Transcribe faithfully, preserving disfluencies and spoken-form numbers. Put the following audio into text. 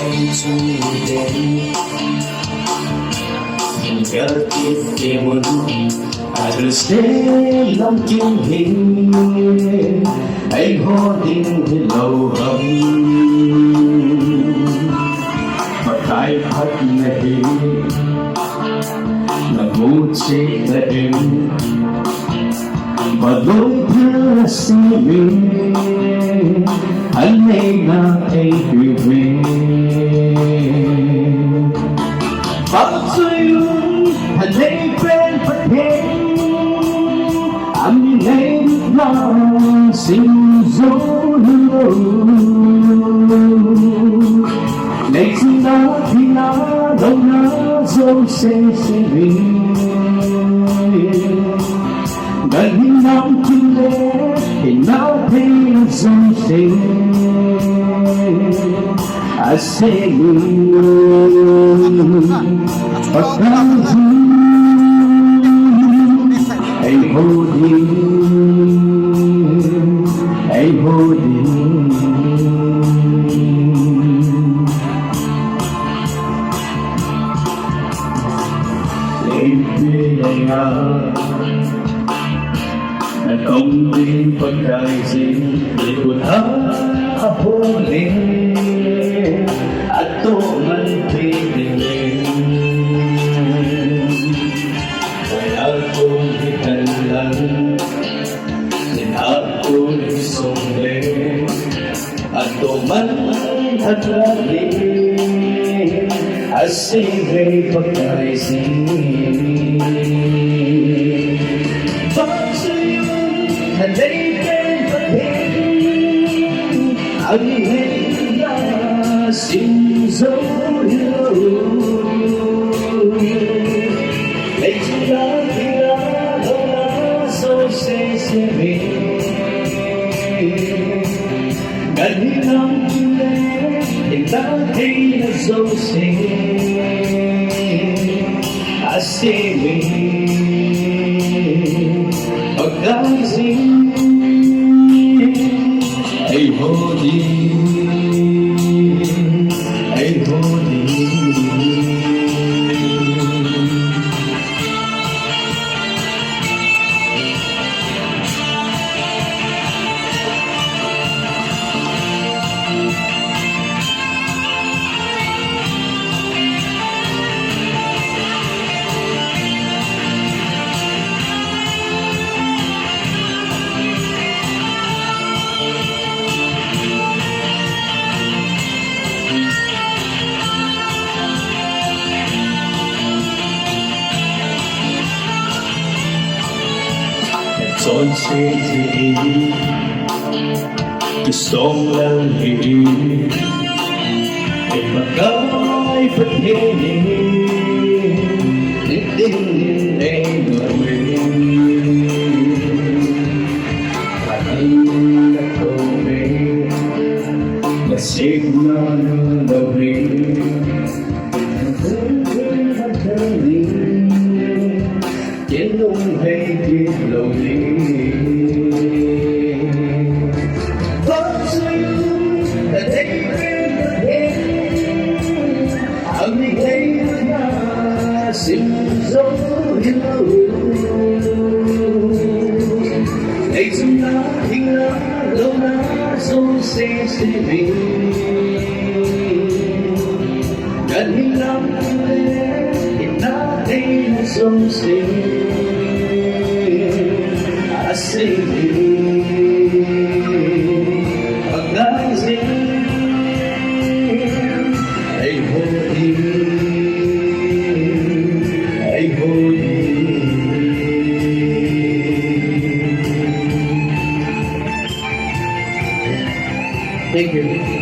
Chungin, Jalkit Temun, Adraste Lamkim hi, eiho ding hilou ham. Pakai phatna hi, namu cheh ta em. Baloi thil asei ve, aneina eipe ve. Vangchoi un, anei pen Pathen, ami neina sim jou hilou. Leichunga thina louna jouse seive. Ganhing lam chule, hina theina jouse asei in. Pakai jin, eiho ding, eiho ding. Leipi langa, natong ding Pakai jin, leipi langa ahung ling, atoh man thei ding. Kaya kong hitan lang, Atoh man thakhat le, asei ve Pakai jin. Vangchoi un, anei pen Pathen, ami neina sim jou hilou. Leichunga thina louna jouse seive. Ganhing lam chule, hina theina jouse asei ve. Pakai jin, eiho ding, eiho ding. Chonse jin, kisong lal hi, i Pakai Pathen in, nitin in eina ve. Ahin na kouve, nasepna nalou ve. Ken lung hei kit lou ding. Vangchoi un, anei pen Pathen, ami neina sim jou hilou. Leichunga thina louna jouse seive. Ganhing lam chule, hina theina jouse asei ve. Pakai jin, eiho ding, eiho ding. Thank you.